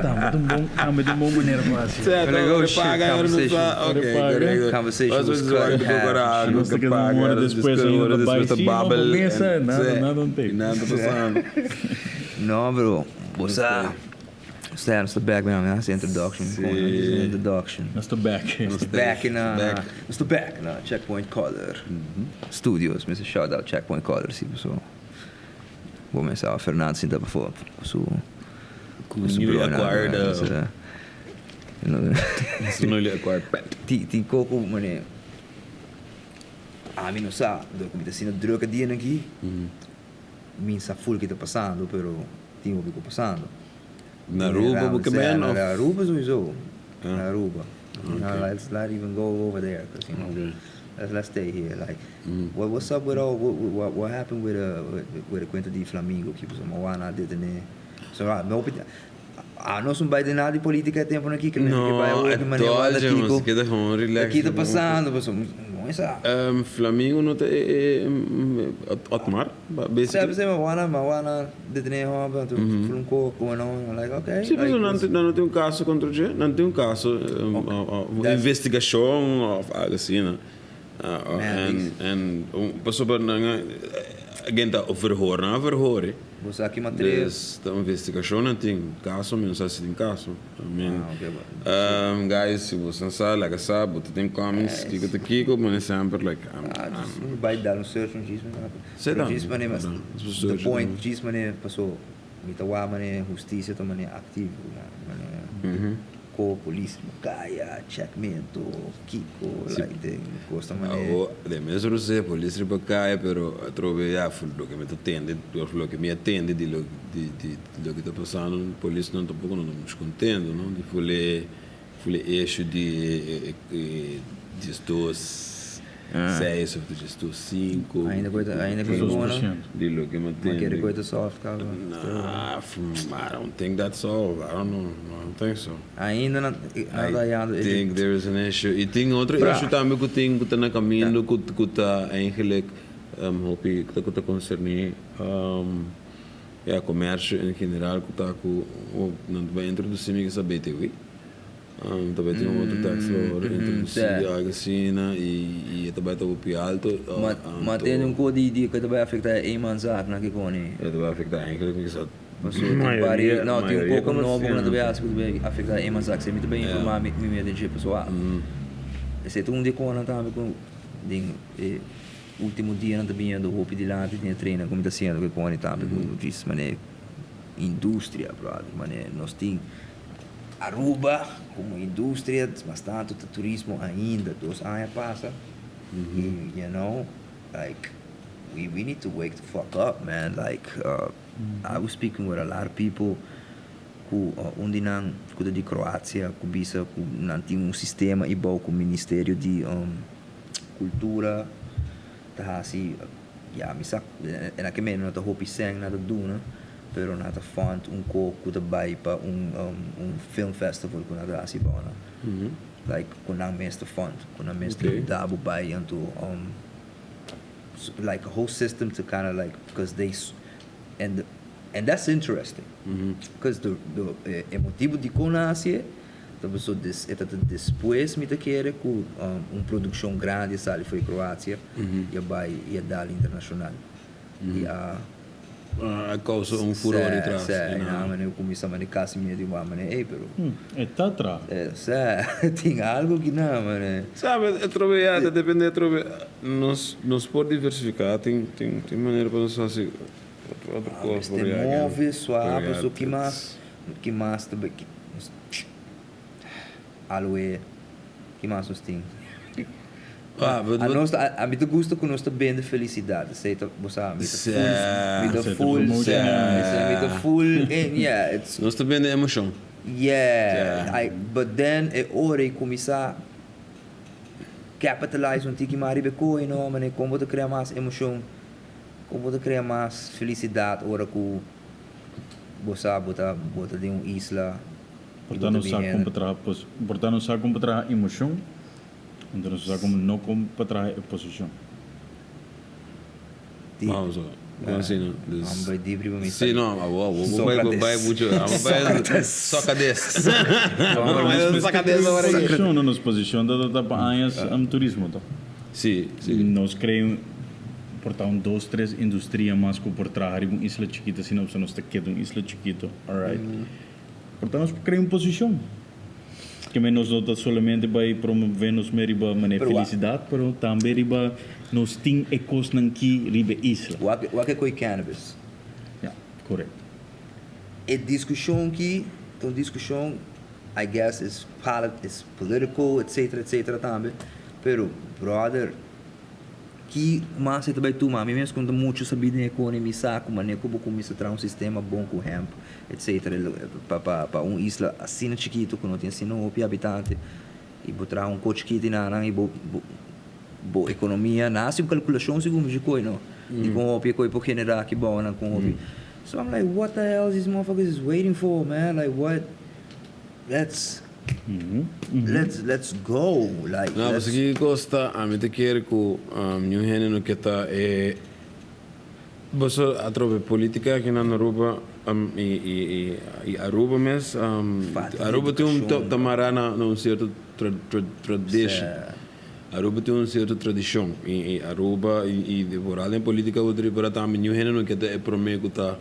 Tambe ta un bon, tambe ta un bon manera pa hasi. Conversation was cut in half. Nos ta keda un ora despues ainda ta bai si no bo mesa nada nada no tei. No bro, bo sa Stan nos ta back mi a hasi introduction introduction. Nos ta back. Nos ta back na nos ta back na Checkpoint Color Studios. Mi a shout out Checkpoint Color si paso bo mes sa Fernando sinta pafó ku su ku su newly acquired su newly acquired pet. Tin koko mane ami no sa dor ku mi ta asina druk e dianan aki. Mi sa full ki ta pasando pero tin hopi ku pasando. Na Aruba bo ke men of? Na Aruba sowieso. Na Aruba. Let's not even go over there cause you know let's let's stay here like what what's up with all what what happened with with e cuento di flamingo ki pasobra Moana a detene so mi hopi a nos un bai den nada di politica e temponan aki ke men ke bai No, hopi manera at wak all, kiko nos keda gewoon relax. ki ta pasando pasobra mooi sa. Flamingo no ta e Otmar basically. Sèp Moana Moana detene hòmber anto ful un koko going on I'm like okay. Si pasobra nan nan no tin un kaso kontra dje nan tin un kaso un investigashon òf algo asina en pasobra nan a again ta verhoor nan a verhoor e. Bo sa ki matria. Des ta investigashon nan tin kaso mi no sa si tin kaso I mean guys si bo san sa laga sa bo ta den comments kiko ta kiko mane semper like I'm Ah just mi bai dal un search un djis mane Sê un djis mane mas the point djis mane paso mi ta wak mane hustisia ta mane activo mane Ko polis riba kaya, checkmento, kiko, like den kos ta manera. Awo, den mes rosé polis riba kaya, pero atrobe ya fu loke mi ta tende, of loke mi a tende di lo di di loke ta pasando, polisnan tampoko no ta muchu kontento, no, di ful e ful e issue di e e diesdos seis of diesdos sinku. Ainda ku e ainda ku e bono. Di loke mi a tende. Ma kere ku e ta soft kaba. Nah, I don't think that's solved. I don't know. I don't think so. Ainda nan ta hallando I think there is an issue. I tin otro issue tambe ku tin ku ta na kaminda ku ku ta eigenlijk hopi ku ta konserní ya komersio en general ku ta ku nan ta bai introdusí mi kisa BTW. Ta bai tin un otro tax law introdusí algo asina i e ta bai ta hopi alto. Ma tende un ko di ku ta bai afektá e eenmanszaaknan ki koni. E ta bai afektá eigenlijk mi kisa Pasobra tin pari, no, tin un koko nobo ku nan ta bai hasi ku ta bai afektá e eenmanszaak. Si mi ta bai informá mi mi den dje pasobra esei ta un di e konan tambe ku den e ultimo dianan ta biniendo hopi dilanti den e trenan ku mi ta hasiendo ku e koni tambe ku djis manera industria brother manera nos tin Aruba como industria mas tanto ta turismo ainda dos aña pasa y you know like we we need to wake the fuck up man like I was speaking with a lot of people cu un di nan cu ta di Croatia cu bisa cu nan tin un sistema ibao cu ministerio di cultura ta haci ya mi sa en aki meno no ta hopi cen nan ta duna. Pero nan ta fund un ko ku ta bai pa un un film festival ku nan ta hasi bou nan. Like ku nan mes ta fund, ku nan mes ta yuda bo bai anto like a whole system to kinda like because they and and that's interesting because the the e motibu dikon nan hasi e ta pasobra des e ta ta despues mi ta kere ku un produkshon grandi a sali for di Kroatia i a bai i a dal internashonal i a A causa un furor di tras. Sè, sè, mane cuminsa mane casi medio igual mane ey pero. E ta tra. Sè, tin algo ki nan mane. Sabe, atrobe ya ta depende atrobe nos nos por diversifica tin tin tin manera pa nos haci otro otro cos por ya. Mester move suave paso ki mas ki mas ta bay Aloe ki mas nos tin. A nos ta a mi ta gusta ku nos ta bende felisidat esei ta bo sa mi ta full mi ta full mi ta full in yeah it's Nos ta bende emoshon. Yeah I but then e ora i kuminsá capitalize un tiki mas riba e koe no manera kon bo ta krea mas emoshon kon bo ta krea mas felisidat ora ku bo sa bo ta bo ta den un isla Por ta no sa kon pa traha por ta no sa kon pa traha emoshon. Anto nos sa como no con pa traha e posicion. Vamos a ver. Kon asina? Dus. Amo bai deep riba mi Si, no, abo, abo, bo bai, bo bai mucho. Amo bai Socrates. Socrates awor aki. Posishon, no, nos posishon ta ta pa añas turismo to. Si, si. Nos cree por ta un dos, tres industria mas cu por traha riba un isla chikito asina, pasobra nos ta keda un isla chikito, alright. Por ta nos por crea un posishon. Ke men nos no ta solamente bai promove nos mes riba manera felicidad, pero tambe riba nos tin e cosnan ki riba e isla. Wak wak e koe cannabis. Ja, correcto. E discusion ki ta un discusion I guess is is political etcetera etcetera tambe, pero brother Ki mas e ta bai tuma? Mi mes ku no ta muchu sabí den e koni, mi sa ku manera ku bo kuminsá traha un sistema bon ku hemp, etsetera, pa pa pa un isla asina chikitu ku no tin asina hopi habitante i bo traha un ko chikiti na nan i bo bo bo ekonomia nan hasi un kalkulashon segun mi koi no di kon hopi e koi por generá aki bou nan kon hopi. So I'm like what the hell these motherfuckers is waiting for man like what let's Let's let's go like No, let's. pasobra ki kos ta, ami ta kere ku niun hende no ke ta e boso atrobe politica aki na Aruba i i i Aruba mes Falta di Aruba tin un educacion. ta mara na un cierto tradition Aruba tin un cierto tradicion i i Aruba i i vooral den politica bo ta ripara tambe niun hende no ke ta e prome ku ta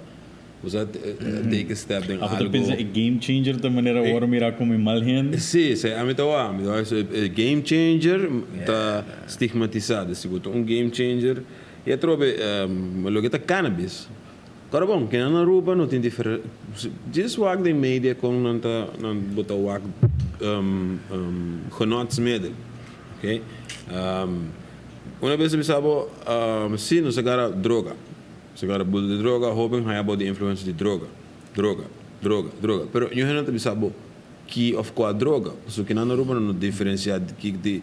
Bo sa take a step den Abo ta algo. pensa e game changer ta manera awor mira como e mal hende? Si, si, ami ta wak, ami ta wak e game changer ta stigmatisa, dus si bo ta un game changer y atrobe loke ta cannabis. Kora bon, kinan na Aruba no tin difere, djis wak den media kon nan ta nan bo ta wak genotsmiddel, ok. Una bes a bisa bo si nos a gara droga. Señora abuso di droga, hoben haña bo di influensia di droga, droga, droga, droga. Pero ñu hende ta bisa bo ki of kua droga, pasobra kinan na Aruba no diferencia ki di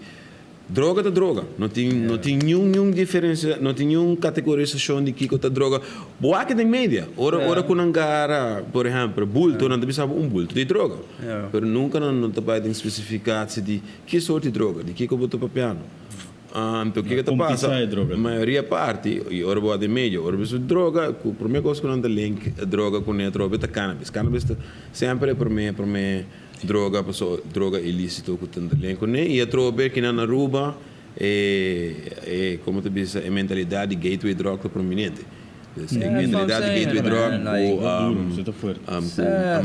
droga ta droga, no tin no tin niun niun diferencia, no tin niun categorisacion di kiko ta droga. Bo wak den media, ora ora ku nan gara por ehempel bulto nan ta bisa bo un bulto di droga, pero nunca nan no ta bai den specificatie di ki soort di droga, di kiko bo ta papiando. Anto kiko ta pasa? Mayoria parti, i ora bo a den medio, ora bo bisa droga, ku prome kos ku nan ta link droga ku ne atrobe ta cannabis. Cannabis ta semper e prome prome droga paso droga ilisito ku ta link ku ne. I atrobe kinan na Aruba e e komo ta bisa e mentalidat di gateway drug ta prominente. Dus e mentalidad di gateway drug ku ku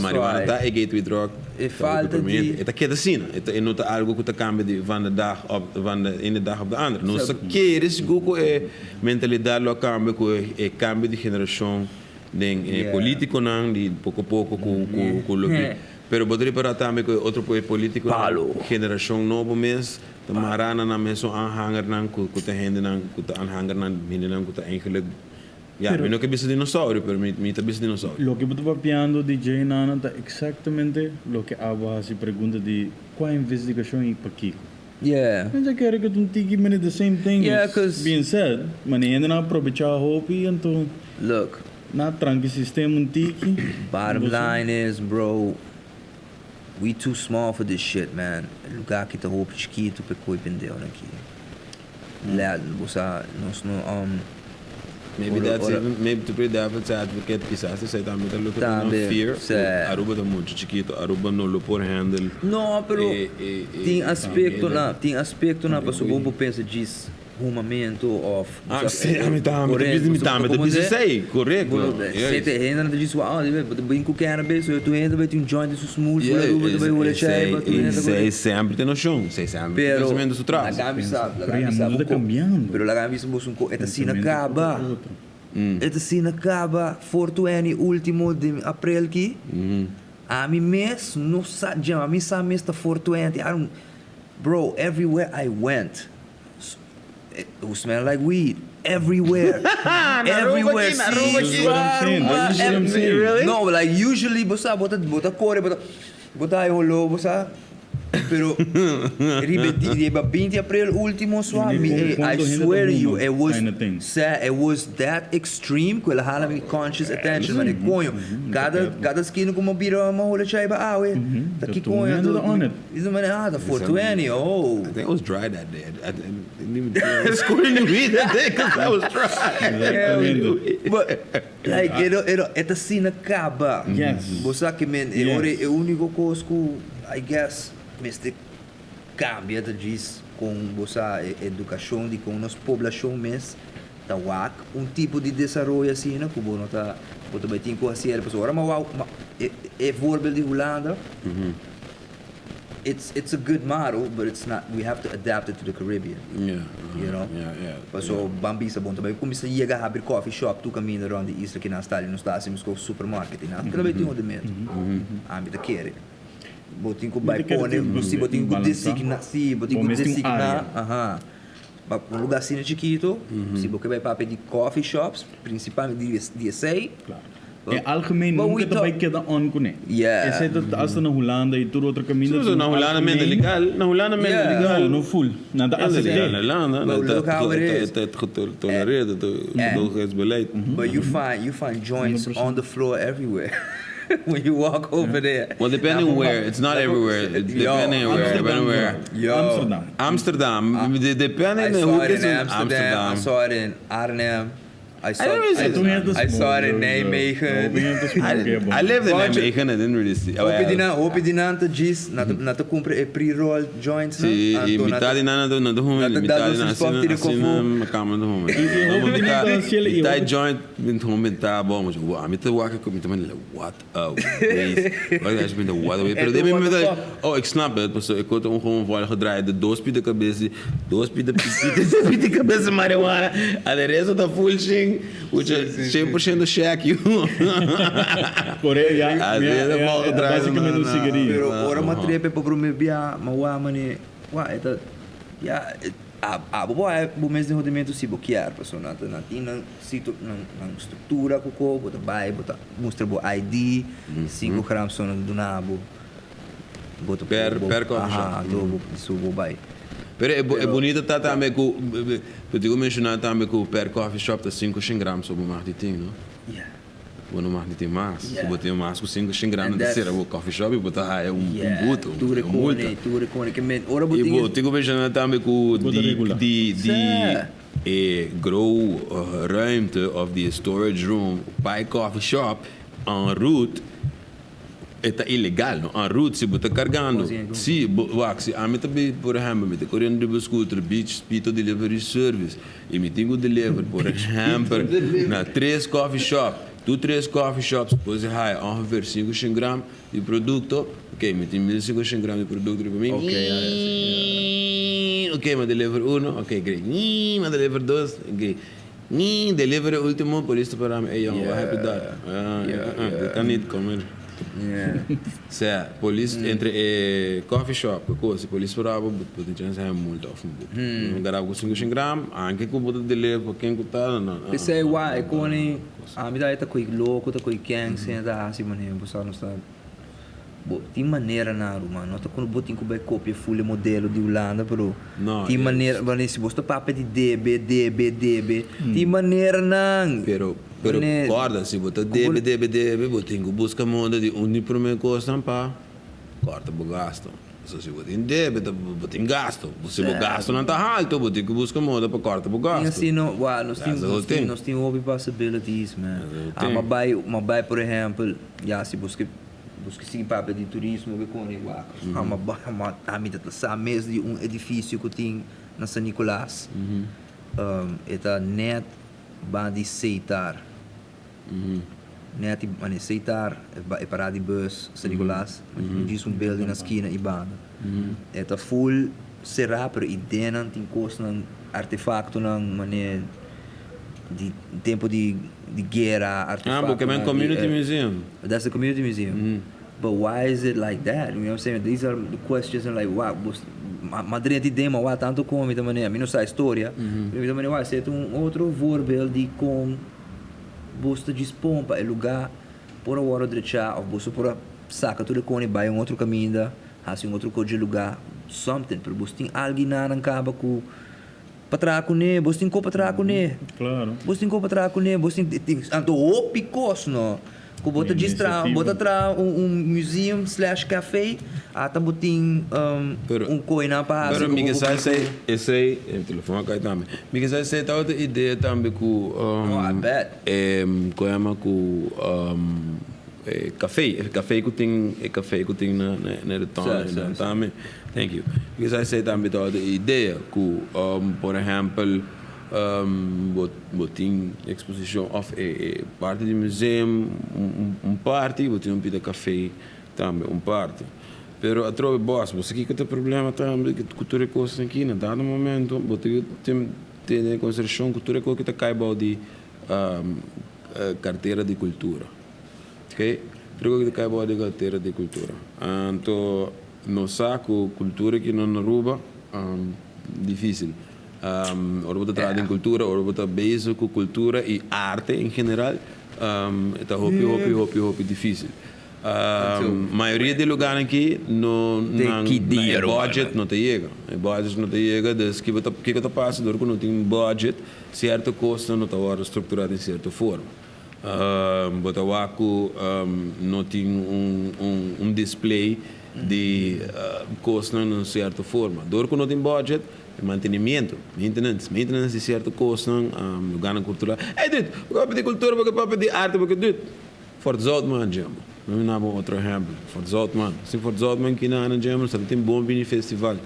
marihuana ta e gateway drug ta hopi prominente. E ta keda asina. E no ta algo ku ta kambia di van de dag op van de ene dag op de andere. Nos ta kere sigur ku e mentalidad lo a kambia ku e kambio di generashon den e politikonan di poko poko ku ku lo bin. Pero bo ta ripara tambe ku e otro e politikonan generashon nobo mes ta mara na nan mesun aanhangernan ku ta hendenan ku ta aanhangernan hendenan ku ta eigenlijk Ya, mi no ke bisa dinosaurio, pero mi mi ta bisa dinosaurio. Loke bo ta papiando di dje nana ta exactamente loke abo a haci pregunta di cua investigacion y pakico. Yeah. Mi ta kere cu ta un tiki mene the same thing Yeah, is cause. being said, mane hendenan a probecha hopi anto Look. na tranki sistema un tiki. Bottom Bo sa. line is bro, we too small for this shit man. E lugar aki ta hopi chikito pa e koe pendeonan aki. Let, bo sa, nos no, um, Maybe ora, that's ora, even, maybe to play devil's advocate, kisas esei tambe ta loke ta nan Tambe, fear, sí. ku Aruba ta muchu chikito, Aruba no lo por handle No, pero e, e, e, tin e aspectonan, tin aspectonan pasobra bo por pensa djis humamento of, bo Ah, sa, sí, ami tambe ta correcto, bisa, mi bo sa tambe ta como bisa esei? esei, correcto, Bo, yes. sete hendenan ta djis wou, bo ta bin ku cannabis, so tur hende ta bai tin un joint den su smoel, Yeah, Aruba ta bai hole chai, esei, tur hende ta esei semper tin noshon, esei semper tin Pero, pensamentu su tras. laga mi sa, laga Pero mi ya, sa mundo ta bo ko, cambiando. pero laga mi bisa boso un ko, e ta asina Pensamentu kaba. otro otro. E ta asina kaba, 420 ultimo di aprel ki, ami mes no sa dje, ami sa mes ta 420, I don't, bro, everywhere I went, it was smelling like weed, everywhere, everywhere, This is what I'm saying, this is what I'm saying. No, like usually bo sa, bo ta, bo ta kore, bo ta, bo ta holo, bo sa. Pero riba riba 20 april ultimo swa mi Con I cuanto hende ta swear to you huma it was kind of thing. sa it was that extreme cu el a hala mi conscious attention ma di coño cada cada skina cu mi a bira mi a hola chaiba awe ta ki Ta coño tur hende ta on it. Is a ah ta 420 oh. I think I was dry that day. I didn't even I was scoring the weed that day because I was dry. Exactamente. But like e e e ta asina caba. Yes. Bo sa ke men e Yes. ora e unico cos cu I guess mester cambia ta djis con bo sa e educacion di con nos poblacion mes ta wak un tipo di desaroyo asina cu bo no ta bo ta bay tin cu haci el pasobra ora mi wak e e voorbeeld di Hulanda it's it's a good model but it's not we have to adapt it to the Caribbean Yeah, you know yeah, yeah. paso ban bisa bon ta bay cuminsa yega habri coffee shop tur caminda rond di isla kinan sta nos ta haci mesco supermarket y nan ta bay tin otro meta ami ta kere bo tin cu bay pone si bo tin cu designa si bo tin cu designa aha pa un lugar asina chikito si bo ke bay papia di coffee shops principalmente di esey. E algemeen But nunca we ta talk bay keda on cune. Yeah. Esey ta hasta na Hulanda y tur otro caminda. Sí, na Hulanda men ta legal. Na Hulanda men ta legal. No, no full. Nan ta Legal acepte. na Hulanda. But look how it is. Het getolereerd, het gedoogheidsbeleid. But you find you find joints on the floor everywhere when you walk over there. Well, depending where. It's not everywhere. It's depending where. Depending where. Yo. Amsterdam. Amsterdam. Depending I hoe saw it is in het Amsterdam. I saw it in Arnhem. I saw, didn't really see Toen I saw it in Nijmegen. I lived in Bunch of- Nijmegen. I didn't really see. Oh, Hopi ja. di nan, hopi di nan ta djis, nan ta, nan ta cumpra e pre-roll joints nan. Sí, Anto e nan mitad ta- di nan nan ta huma, nan ta mitad dal di nan nos spot asina tira asina kofu. ma kama ta huma. E hopi di nan ta hasiel e Mitad hopi- joint min huma mitad bom, mas wa mi ta wak mi ta man what a waste. Wat is mi ta what a waste. Pero En de toen, mi what the ta fuck? oh ik snap het, maar zo ik word gewoon vol gedraaid de doos pita cabeça, doos pita pita pita cabeça marihuana. A de resto ta full shing, which is 100% shack you. Korea, ja. Ah, Ja, sí, ja, dat ja, gedraaid, basicamente un na- sigarillo. Pero Ah, ora aha. m'a trepe pa prome bia, m'a wak mane, wak e ta, ya, a abo bo haya bo mes dehodimento si bo kier, pasobra nan ta nan tin nan sito nan nan struktura ku ko, bo ta bai bo ta mustra bo ID, sinku gram so nan ta duna bo, bo ta Per bo per coffee shop. aha, anto bo su bo bai. Pero e e bunita ta tambe ku, bo tin ku menshoná tambe ku per coffee shop ta sinku shen gram so bo mag di tin, no? Yeah. Bo no mag di tin mas. Si bo tin mas ku sinku shen gram And nan ta that's sera bo coffee shop i bo ta haya un un Yeah, boete, un tur e un multa. kone, tur e kone ke men ora bo I tin bo tin ku menshoná tambe ku Bo ta di regula. di di Sè. e grow ruimte of di e storage room pa e coffee shop en route E ta ilegal no. En route si bo ta cargando. Si bo wak si ami ta bay por ehempel mi ta coriendo riba scooter beach pito delivery service y mi tin cu deliver por ehempel na tres coffee shop tur tres coffee shops por e haya ongeveer cinco shen gram di producto ok mi tin mil cinco shen gram di producto riba mi ok mi a deliver uno ok great mi a deliver dos ok Ni deliver e ultimo polis ta para mi ey jongen wat heb je daar dit kan niet kom hier Sea polis entre e coffee shop cu cos si polis para bo bo tin chance haya multa of un boete Bo gara cu cinco shen gram anke cu bo ta deliver pa ken cu ta no Pesey wak e koni ami ta ta koy loko ta koy ken sena ta hasi manera bo sa nos ta Bo tin manera na Aruba, no ta cu bo tin cu bay copia full e modelo di Hulanda, pero No, tin yes. manera, wanneer si bo ta papia di debe, debe, debe, tin maneranan. Pero, pero Wanneer corda, si bo ta cu bo debe, debe, debe, bo tin cu busca moda di un di prome cosnan pa corta bo gasto. So si bo tin debe, ta bo tin gasto. Si bo gastonan ta halto, bo tin cu busca moda pa corta bo Tin gasto. asina, wa, nos tin, That's the whole nos tin, thing. nos tin hopi possibilities, man. That's the whole Ah, thing. m'a bay, m'a bay por ehempel, ya, si bo ske. Bos ke sigui papia di turismo ke koni wak. Ma ma ami ta sa mes di un edifisio ku tin na San Nicolas. E ta net ban di Seitar. Net mane Seitar e parada di bus San Nicolas. Djis un building na skina i banda. E ta full será pero i dennan tin kosnan artefaktonan mane di tempo di di guera, Ah, bo ke men artefaktonan di community museum. That's the community museum. But why is it like that? You know what I'm saying? These are the questions and like why bos ma drenta i den ma wak tanto kon mi ta manera mi no sa historia pero mi ta manera wak esei ta un otro voorbeeld di kon bos ta djis pon pa e lugar por a wòrdu drechá òf boso por a saka tur e kon i bai un otro kaminda. Hasi un otro kos dje lugá, something, pero bos tin algi nanan kaba ku pa traha kuné, bos tin ko pa traha kuné. Claro. Bos tin ko pa traha kuné, bos tin, anto hopi kos no, ku bo ta djis traha, bo ta traha un un museum slash cafe, ata bo tin un koinan pa hasi Pero ku mi bo ke por sa bin esei, ku. esei, e telefon a kai tambe. Mi ke sa esei tabata idea tambe ku, Oh, I bet. ku yama ku E café, e café cu tin, e café cu tin na na rotonda Sa, sa, sa. tambe. Thank you. Because esey tambe tabata e idea cu por ehempel bo bo tin exposicion of e e parti di museum un parti, bo tin un pida café tambe un parti. Pero atrobe bos, bo sa kico ta e problema tambe cu tur e cosnan aki na dado momento bo tin cu tene en consideracion cu tur e cos cu ta cay bao di Cartera di cultura. Ok, tur loke ta kai bou di cartera di cultura. Anto nos sa cu cultura aki na Aruba dificil. Ora bo ta traha den cultura, ora bo ta bezig cu cultura y arte en general, e ta hopi hopi hopi hopi dificil. Mayoria di lugarnan aki no nan e budget no ta yega. E budget no ta yega, dus kiko ta pasa dor ku no tin budget sierto kosnan no ta wòrdu strukturá den sierto forma. Bo ta wak ku no tin un display di kosnan den sierto forma. Dor ku no tin budget e mantenimiento, maintenance, maintenance di sierto kosnan, lugarnan kultural. Ey dude, bo ke papia di kultura, bo ke papia di arte, bo ke dude. Fort Zoutman djembo. Mi a naba un otro ehempel. Fort Zoutman. Sin Fort Zoutman kina na djembo nos tabata tin Bon Bini Festival.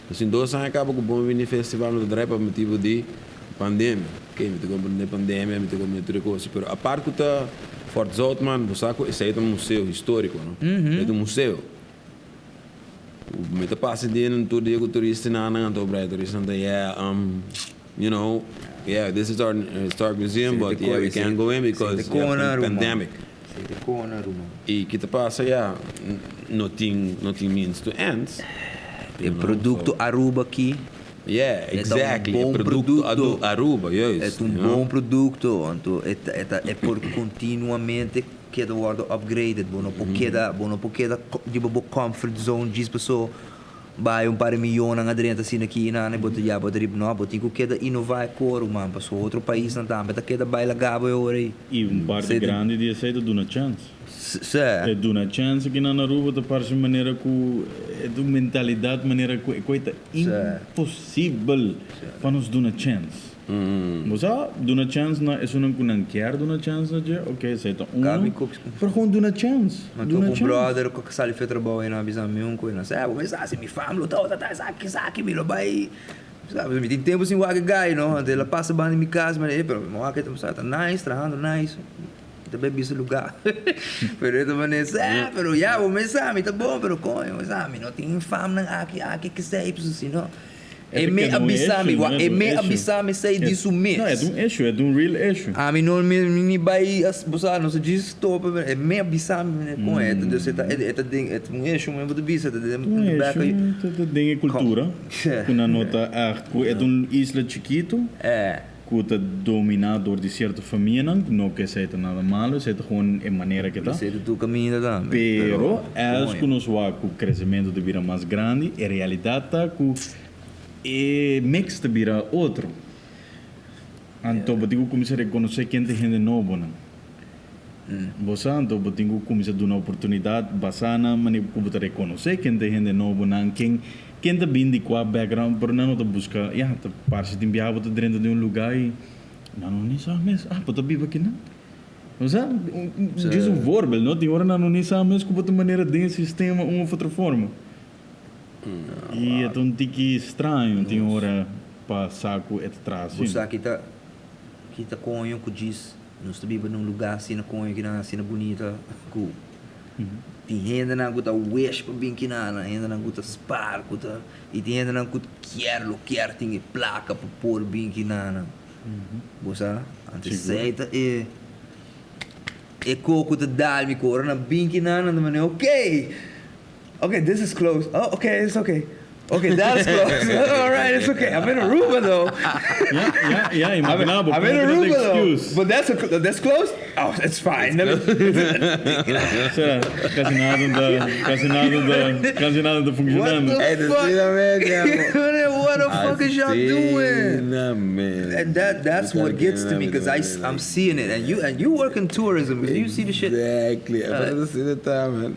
Nos tin dos aña kaba ku Bon Bini Festival no ta drai pa motibu di pandemia. Ok, mi ta komprende pandemia, mi ta komprende tur e kos. Pero apart ku ta Fort Zoutman, bo sa ku esei ta un museo historiko, no? E ta un museo. Mi ta pasa dia nan tur dia ku turistanan, anto brai turistanan ta yeah, You know, yeah, this is our historic museum, but yeah, we can't go in because yeah, pandemic. Y ki ta pasa ya, no tin, no tin means to ends. E producto Aruba aki. Yeah, exactly. E producto Aruba, juist. E ta un bon producto, anto e ta, e ta, e por continuamente keda wordo upgraded. Bo no por keda, bo no por keda riba bo comfort zone djis paso. Bai un par di mionnan a drenta asina aki nan e bo ta ya bo ta riba no bo tin ku keda inová e koru man pasobra otro paisnan tambe ta keda baila gabo e ora ei. I un parti grandi di esei ta duna chèns. Sè. E duna chèns aki nan Aruba ta parse manera ku e ta un mentalidat manera ku e koi ta imposibel pa nos duna chèns. Bo sa, duna chèns na esunnan ku nan kier duna chèns na dje, ok, esei ta unu, pero gewoon duna chèns, Ma duna topa un chèns. brother ku a sali fe trabou i nan a bisa mi un ku i nan sa, bo mester hasi mi fam lo ta ta esaki esaki mi lo bai, sabi, mi tin tempu sin wak e guy no, anto el a pasa banda di mi kas, mi a di, pero mi wak e ta nice, trahando nice, mi ta bai bisa lugá, pero e ta manera, sa, pero ya bo mester sa mi ta bon, pero koño, bo sa mi no tin famnan aki aki kesei, pasobra si no. E me a bisa mi, wak, e me a bisa mi esei di su mes. No, e ta un issue, e ta un real issue. Ami no mi ni bai, bo sa, nos a djis topa, e me a bisa mi kon e ta, dus e ta, e ta den, e ta un issue, mi bo ta bisa, e ta den Un back of issue, ta den e cultura, ku nan no ta echt, ku e ta un isla chikitu, ku ta domina dor di cierto famianan, no ku esei ta nada malo, esei ta gewoon e manera ke ta. Esei ta tur caminda tambe. Pero, as ku nos wak ku crecemento ta bira mas grandi, e realidad ta ku e mix ta bira otro. Anto bo tin ku kuminsá rekonosé ken ta e hende nobonan. Bo sa, anto bo tin ku kuminsá duna oportunidat basá na manera ku bo ta rekonosé ken ta e hende nobonan, ken ken ta bin di kua background, pero nan no ta buska, ya, ta parse tin biaha bo ta drenta den un lugá i nan no ni sa mes, ah, bo ta biba akinan. Bo sa, djis un voorbeeld, no? Tin ora nan no ni sa mes ku bo ta manera den e sistema un of otro forma. I e ta un tiki straño tin ora pa sa ku e ta traha Bo asina. sa kita kita koño ku djis nos ta biba na un lugá asina koño kinan asina bunita ku tin hendenan ku ta wish pa bin kinan, hendenan ku ta spar ku ta i tin hendenan ku kier lo kier tin e plaka pa por bin kinan. Bo sa? Anto esei ta e e ko ku ta dal mi ku ora nan bin kinan nan ta manera okay. Okay, this is close. Oh, okay, it's okay. Okay, that's close. All right, it's okay. I'm in Aruba though. Ja, ja, ja, imagina bo. I'm in Aruba though. But that's a, that's close. Oh, it's fine. Será, casi nada ta, casi nada ta, casi nada ta funcionando. What the fuck? What the fuck is y'all doing? Man. And that's what gets to me because I'm seeing it, and you work in tourism because you see the shit. Exactly. Uh, ta, man.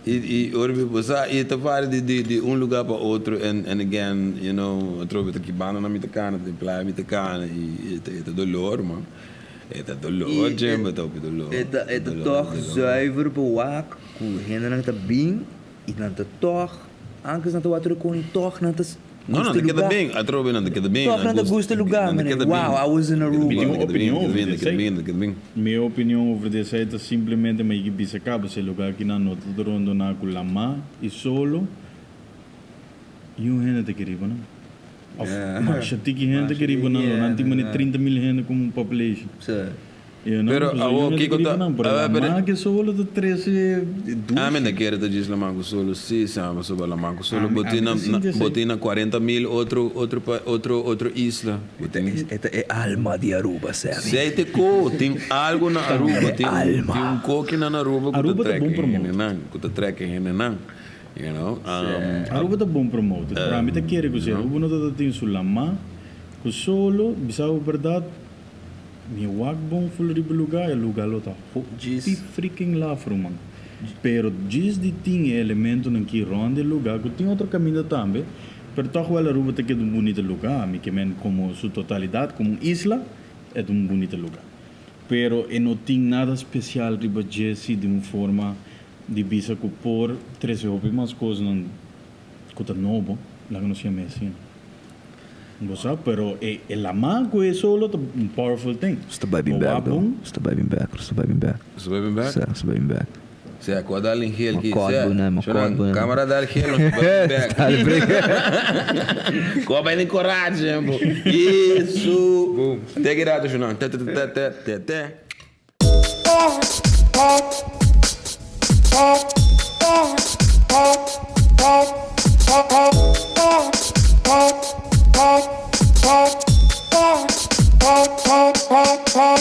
E ora mi bosa e ta pare di un lugar pa otro and again, atrobe ta kibana na mi ta cana, den playa mi ta cana e e ta dolor, man. E ta dolor, Jim, e ta hopi dolor. E ta Dolor, toch dolor. Zuiver bewaak ku hendenan ta bin i nan ta toch antes nan ta water kon toch nan ta No, nan ta keda bin, atrobe nan ta keda bin. Toch nan ta gusta lugar, Nan ta man. keda Wow, bin. I was in Aruba. Mi tin Keda bin, opinion keda over bin, dit, keda bin, keda bin. Mi opinion over dit ta simplemente mi ke bisa caba e lugar aki nan no ta rondona ku lama y solo y un hende ta kere riba nan. Of masha tiki hende ta kere riba nan, nan tin mane 30 mil hende como population. Sí. Pero Pues, awo, un hende kiko ta ta- kere riba nan, pero ah, pero- lama ku solo ta trese dushi. Ah, mi kere ta djis laman ku solo, si, sama so laman ku solo. Ami Bo tin ta sinti asina. bo tin na 40 mil otro isla. Bo tin E ta alma di Aruba, Sammy. Sei te ko, tin algo na Aruba, tin alma. tin un koki na Aruba ku Aruba ta ta bon trek promote. hendenan, ku ta trek hendenan. Aruba ta bon promoted. Pero ami ta kere ku si Aruba no ta tin su lama ku solo, bisa bo berdad, mi wak bon ful riba lugar, e lugar lo ta hopi Djis. Freaking laf, ruman. Pero djis di tin e elementonan ki rond e lugar, ku tin otro caminda tambe, pero toch wel Aruba ta keda un bunita lugar. Mi ke men como su totalidad, como un isla, e ta un bunita lugar. Pero e no tin nada special riba dje si di un forma di bisa ku por trese hopi mas kosnan ku ta nobo, laga nos yama asina. Bo sa, pero e lama ku e solo ta un powerful thing. Sta bai bin Bo back, wak though. bon. Sta bai bin back, sta bai bin back. Sta bai bin back? Sa, sta bai bin back. Sea, ku a dal in gel ki. Makot Sea, bo na, makot Shonan, bo na. Camera dal gel, nos bai bin back. Dale break. Ku a bai den coraje, bo. Isso. Boom. Take it out, Shonan. Te, te, te, te, te, te.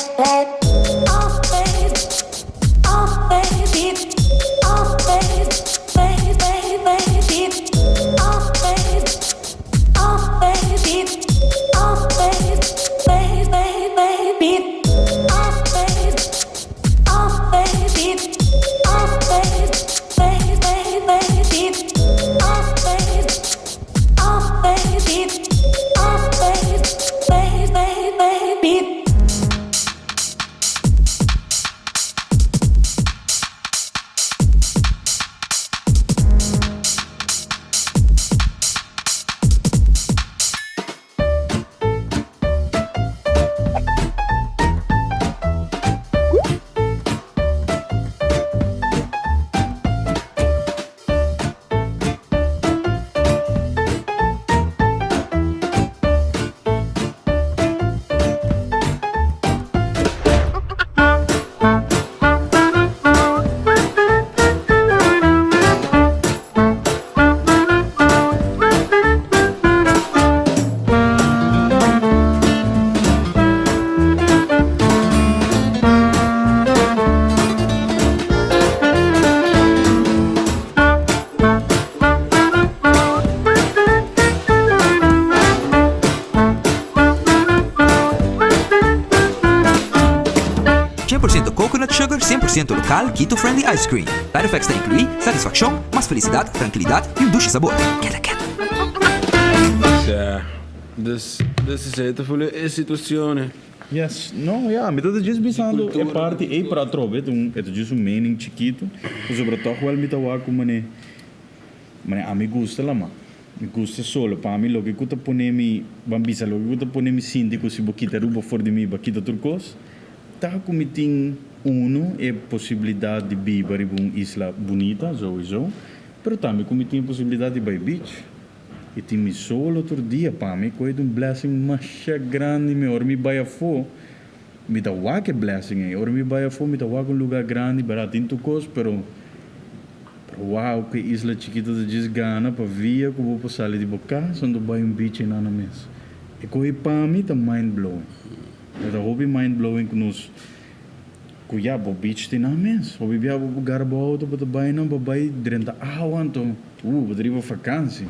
Oh, baby. Oh, baby. Oh, baby. Baby, baby. Oh, baby. Oh, baby. Oh, baby. Baby, baby. Oh, baby. Oh, baby. Oh, baby. Baby, baby. Oh, baby. Oh, baby. Oh, baby. Baby, baby. Coconut sugar, 100% local, keto-friendly ice cream. Side effects ta inclui satisfaccion, mas felicidad, trankilidad y un dushi sabor. Keda keto. Sea, dus is het voelen e situacion. Yes, no, ja, mi ta just pensando e parti e para atrobe, e ta just un mening chikito, sobre toch wel mi ta wak mane mane ami gusta lama. Mi gusta solo, pa mi loke ku ta pone mi, ban bisa loke ku ta pone mi sinti ku si bo kita Aruba for di mi, bo kita tur kos, ta ku mi tin uno e posibilidat di biba riba un isla bunita, sowieso, pero tambe ku mi tin e posibilidat di bai beach. I tin mi solo tur dia, pa mi koi un blessing masha grandi mi, ora mi bai afó, mi ta wak e blessing ei, ora mi bai afó mi ta wak un lugar grandi, bera tin tur kos, pero Pero wow ku e isla chikito ta djis gana pa via ku bo por sali di bo kas anto bai un beach einan mes. E kohe pa mi ta mind blowing. E ta hopi mind blowing ku nos ku ya bo beach ta einan mes. Hopi bia bo por gara bo auto bo ta bai einan bo bai drenta awa anto bo ta riba fakansi.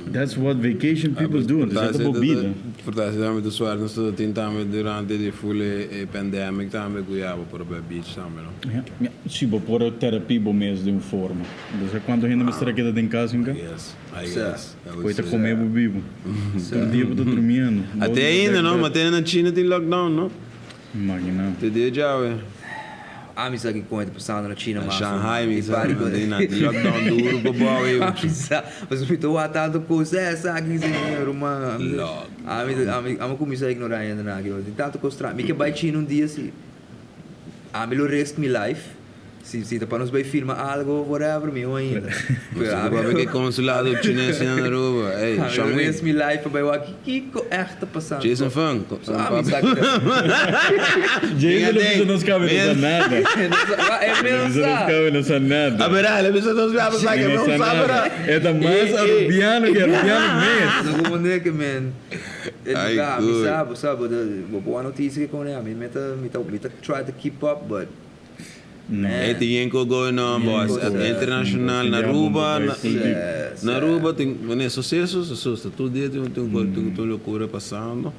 That's what vacation people do, anto esei ta bo bida. Por ta asina tambe ta suerte nos ta tin tambe durante di full e pandemic tambe ku ya bo por a bai beach tambe no. Ya, ya. Si bo por a therapy bo mes den un forma. Bo sa kuantu hende mester a keda den kas nunka? I guess, I guess. Koe ta kome bo bibu. Tur dia bo ta durmiendo. Ate ainda no, ma te na China tin lockdown no. Imagina. Te dia djawe. Ami sa ki kon e ta pasando na China Na mas. Shanghai mi sa nan tin lockdown duru pa bou ei. Ami sa, pasobra mi ta wak tantu kos esaki señor ruman. Ami ami ami kuminsá ignorá hendenan aki. Tin tantu kos straño. Mi ke bai China un dia si. Ami lo risk mi life. Si si ta pa nos bai filma algo of whatever, miho ainda. Nos ta papia ku e consulado chines na Aruba. Ey, Ami lo Shang risk mi life pa bai wak kiko echt ta pasando. Jason Fung. So ami sa ki ta. Jason lo bisa nos kabe no sa nada. E Lo mes bisa nos sa. kabe no sa nada. A bera, lo bisa nos kabe sa ke No no sa sa nada. bera. E ta mas Arubiano ke Arubiano mes. No como ne ke men. E Ay, lugar, mi good. sa, bo sa, bo bo por wak noticia ke kone ami mi ta mi ta mi ta try to keep up but E tin yen ku going on boss international na Aruba na Aruba tin mane suceso suceso tur dia tin tin tin locura pasando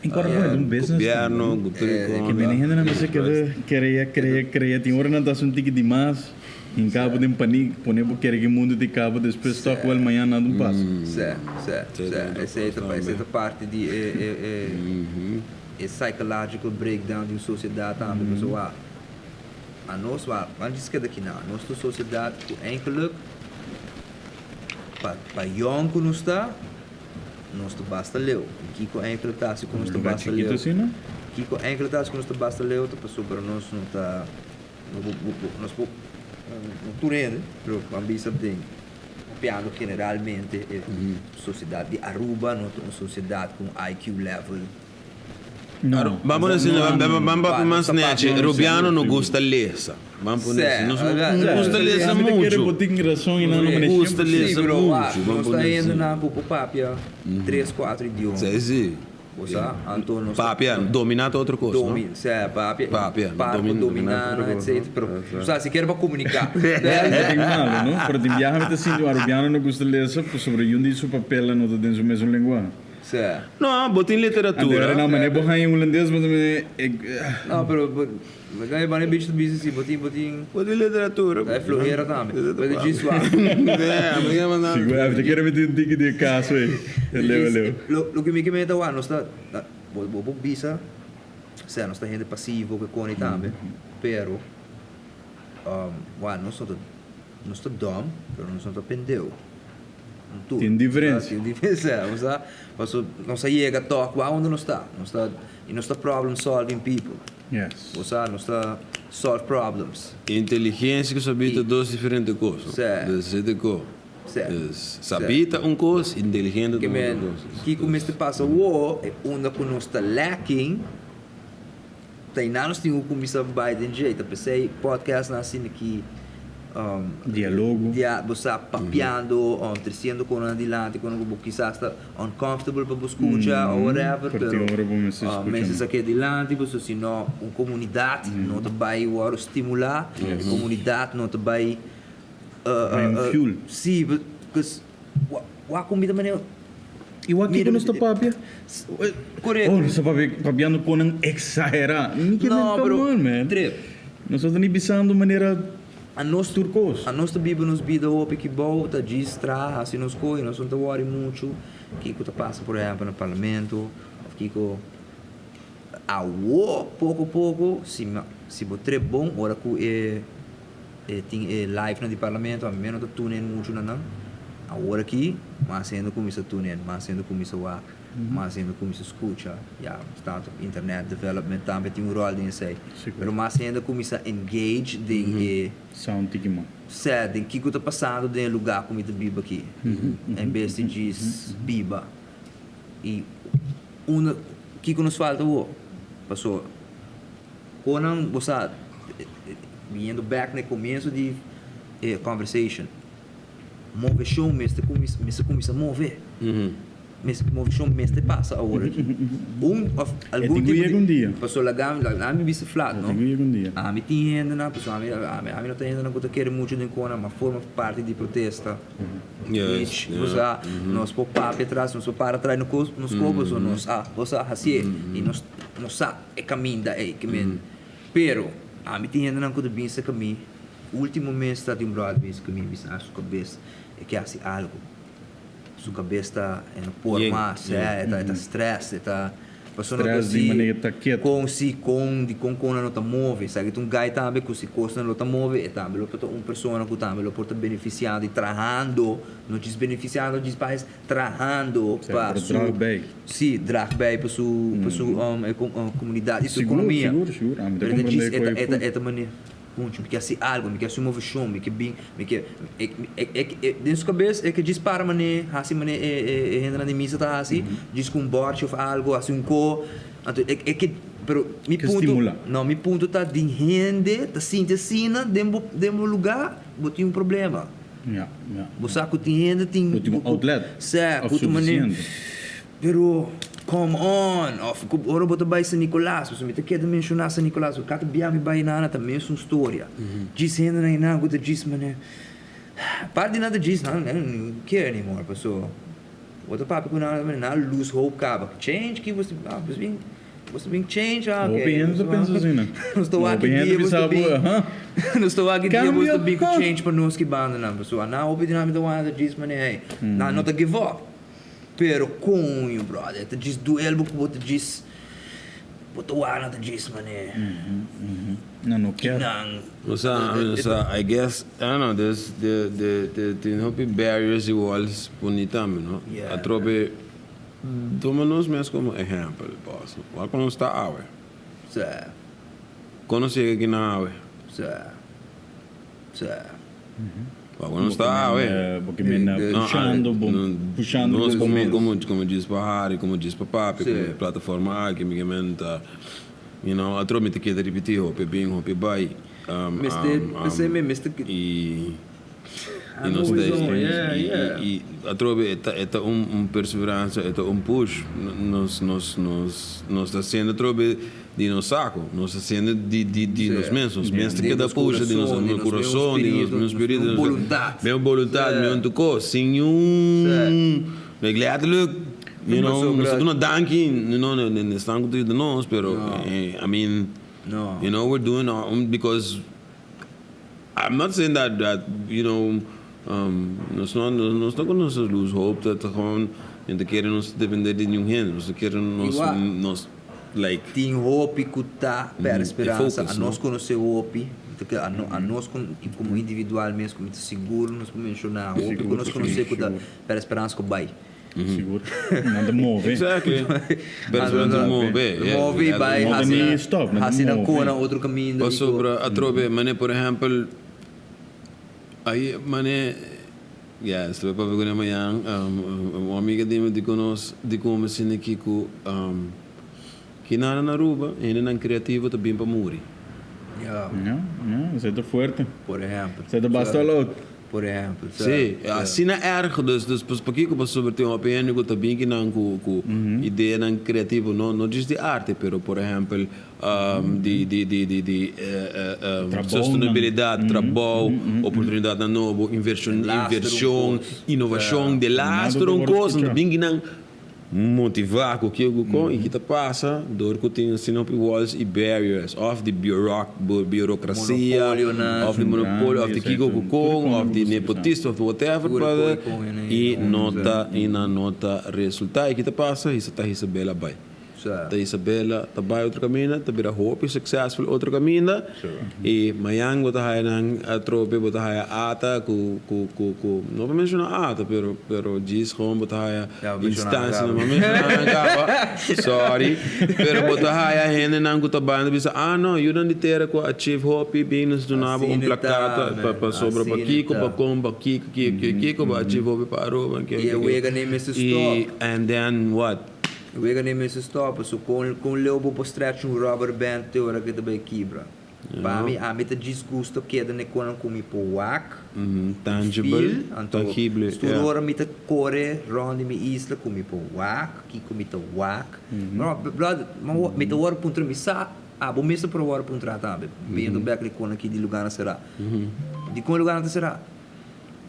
gobierno ku tur e Ke mene hendenan mester keda krea krea krea tin ora nan ta hasi un tiki di mas hinka bo den panik pone bo kere ke mundu tin kaba despues tok wel mañana nada un pasa. Se se se esei ta esei ta parti di e e e E psychological breakdown di un sociedad tambe pasobra wak anos wak ban djis keda kinan anos ta un sociedad cu eigenlijk pa pa yong cu nos ta nos ta basta leu y kico eigenlijk ta haci cu nos ta basta leu kico eigenlijk ta haci cu nos ta basta leu ta pasobra nos no ta nos por no tur hende pero ban bisa den papiando generalmente e sociedad di Aruba no ta un sociedad cu un IQ level. No. Ban pone asina, ban papia mas nechi, Rubiano no gusta lesa. Ban pone asina, nos no gusta lesa Mi ta kere muchu. bo tin rason y nan no mane Gusta 100%. lesa Sí, pero muchu, wak, ban nos ta pone hende asina. nan ku por papia tres, kuatro idioma. Sí, sí. Bo sa? Anto nos ta. Papia, dominá ta otro kos, no? Domi, sea, papia, Papia, par por dominá dominá, ta otro nan, kos, etcetera. Pero, bo sa, sikiera pa komuniká. No tin malo, no? Pero tin biaha mi ta sinti un Arubiano no gusta lesa pasobra yun di su papelnan no ta den su mesun lengua. Sea. No, bo tin literatura. Anto no, mane bo haña hulandes, bo ta mane e. No, pero bo bo mane bichi ta bisa si bo tin bo tin. Bo tin literatura. Ta e flohera tambe. Bo ta djis wak. Sigur, a mi ta kere mete un tiki di e kaso ei. Leu, leu. Loke mi ke mete wak, nos ta, bo bo por bisa, sea nos ta hende pasivo ke koni tambe, pero wak nos no ta, nos ta dòm, pero nos no ta pendeu. Tin diferencia. Tin diferencia. O sea, paso nos a yega toch wou unda nos ta. Nos ta y nos ta problem solving people. Yes. O sea, nos ta solve problems. Inteligencia cu sabí ta dos diferente cos. Sí. Dus esey ta co. Sí. Dus sabí ta un cos, inteligente ta otro cos. Kico mester pasa awor, e unda cu nos ta lacking, Ta einan nos tin ku kuminsá bai den dje. Ta p'esei podcastnan asina ki Dialogo. Dia, bo sa papiando, tresiendo kononan dilanti, kono ku bo kisas ta uncomfortable pa bo skucha o whatever, Pero tin ora bo mester skucha. Mester sak'é dilanti pasobra si no un komunidat no ta bai wòrdu stimulá, e komunidat no ta bai Bai un fuel. Sí, because wak ku mi ta manera. I wak kiko nos ta papia? Korekto. Oh, nos ta papia papiando konan eksaherá. Mi ke No, men pero come on, man. Trip. Nos no ta ni bisando manera Anos tur kos. Anos ta biba nos bida hopi kibou, ta djis traha, hasi nos kos i nos no ta wòri muchu kiko ta pasa por ehèmpel na parlamento òf kiko. Awo poko poko si si bo trip bon ora ku e E tin e live nan di parlamento, ami mes no ta tune in muchu na nan. Awor aki, mas hende cuminsa tune in, mas hende cuminsa wak, mas hende cuminsa scucha. Ya, tanto internet development tambe tin un rol den esey. Pero mas hende cuminsa engage den e. Sound tiki man. Sè, den kico ta pasando den e lugar cu mi ta biba aki. En bes di djis biba. Y unda, kico nos falta awor? Paso. Konan bo sa, Biniendo bek na e komienso di e conversation, moveshon mester kuminsá, mester kuminsá move. Moveshon mester pasa awor aki. Un of algun tipo di, pasobra laga mi, laga mi bisa flat no. Ami tin hendenan, pasobra ami, ami, ami no ta hendenan ku ta kere muchu den kona, ma forma parti di protesta. Which, bo sa, nos por papia atras, nos por para atras di nos kos, pasobra nos a, nos a hasié i nos, nos sa e kaminda ei. Ke men, pero ami tin hendenan ku ta bin serka mi, ultimo mes ta tin un bròder bin serka mi, bisa ah su kabes e ke hasi algu. Su kabes ta e no por mas, e ta e ta stress, e ta pasobra no ta si kon si kon di kon kon nan no ta move. Esaki ta un guy tambe ku si kosnan lo ta move e tambe lo por ta un persona ku tambe lo por ta benefisiando i trahando, no djis benefisiando djis pa es trahando pa su si drag bij pa su pa su komunidat i su ekonomia. Pero e ta djis e ta e ta manera. Punchi, mi ke hasi algu, mi ke hasi un moveshon, mi ke bin, mi ke, e, e, e, den su kabes e ke djis para manera, hasi manera e, e, e hendenan di misa ta hasi, djis ku un bòrchi òf algu, hasi un ko, anto e, e ke, pero mi Ke punto, stimulá. no, mi punto ta di hende ta sinti asina den bo, den bo lugá, bo tin un problema. Ya, ya. Bo sa ku tin hende tin, Bo tin un outlet Sè, òf ku ta manera. sufisiente. Pero, come on! Of ku ora bo ta bai San Nicolas, pasobra mi ta keda menshoná San Nicolas, pasobra kada bia mi bai einan ta mesun storia. Djis hendenan einan ku ta djis manera, parti di nan ta djis nan no care anymore, pasobra bo ta papia ku nan, nan a lose hope kaba. Change ki bo ta, ah, bo ta bin, bo ta bin change, ah, ok. Hopi hende ta pensa asina. Nos ta wak Hopi ki hende dia bo ta bisa bo, bin, aha. nos ta wak ki dia bo Cambio, ta bin ku ha. change pa nos ki bandanan, pasobra nan hopi di nan mi ta wak ta djis manera, hey, nan no ta give up. Pero coño brother, ta djis duel bo cu bo ta djis, bo ta wak nan ta djis mane. Nan no kier. Nan. O sa, o sa, I guess, I don't know, there's, the, the, the, tin hopi barriers y walls poni tambe, no? Yeah. Atrobe, tuma nos mes como ehempel, boss. Wak cu nos ta awe. Sa. Con nos yega aki na awe? Sa. Sa. Wak nos ta awe. Bo ke men pushando bo pushando Nos como como como djis pa hari como djis pa papia como e plataforma aki mi ke men ta you know atro mi ta keda ripiti hopi bin hopi bai Mester p'esei mi mester y y nos ta y atrobe e ta e ta un un perseverancia e ta un push nos nos nos nos ta haciendo atrobe Di nos saco, nos ta siendo di di di nos mes, nos mes ta keda pusha di nos curason, di nos mes spiritu, di nos mes boluntad, mes tur cos, sin niun like letterlijk, you know, nos ta duna danki, you know, na esnan cu ta yuda nos, pero I mean, you know, we're doing our own because I'm not saying that that, you know, nos no nos no cu nos a lose hope, ta gewoon, mi ta kere nos ta depende di niun hende, nos ta kere nos nos. Like. Tin hopi ku ta pèrdè speransa, focus, anos konosé hopi, anos komo individual mes ku mi ta sigur nos por menshoná hopi ku nos konosé ku ta pèrdè speransa ku bai. Sigur, nan ta move. Exactly. Pèrdè speransa move. Move i bai hasi nan kona otro kaminda. Pasobra atrobe manera por ehèmpel ai manera. Ya, estuve papia ku ne mañan. Un amiga di mi di ku nos di ku mi sinti ki ku ki nada na Aruba, hendenan kreativo ta bin pa muri. Ya. Ya, ya, esei ta fuerte. Por ehempel. Esei ta basta loud. Por ehempel. Si, asina erg dus, dus pakiko pasobra tin hopi hende ku ta bin kinan ku ku ideanan kreativo, no no djis di arte, pero por ehempel di di di di di sostenibilidad, trabou, oportunidadnan nobo, inversion, inversion, innovacion, delaster un cos, nan ta bin kinan motiva cu kico cu con y ki ta pasa door cu tin asina hopi walls y barriers of di burocracia of di monopolio of di kico cu con of di nepotismo of di whatever y no ta y nan no ta resulta y ki ta pasa ta Isabela bay. Ta Isabela ta bai otro kaminda, ta bira hopi successful otro kaminda y mañan bo ta haya nan atrobe, bo ta haya ata ku ku ku ku no pa menciona ata pero pero djis gewoon bo ta haya instancia no pa menciona nan kaba sorry pero bo ta haya hendenan ku ta bai nan ta bisa ah no yunan di tera ku a achieve hopi bin nos duna bo un plakata pa pa sobra pa kiko pa kon pa kiko kiko kiko bo a achieve hopi pa Aruba y and then what. E wega n'e mester stop, paso kon kon leu bo por stretch un rubber band te ora ke ta bai kibra. Pa mi, ami ta djis gusto keda na e konan ku mi por wak, Tangible, feel, anto tangible, tur yeah. ora mi ta kore rond di mi isla ku mi por wak, kiko mi ta wak. No, brother, mi ta wòrdu puntra, mi sa, abo mes ta por a wòrdu puntra tambe, biniendo bèk di kon aki di lugarnan será. Dikon e lugarnan ta será?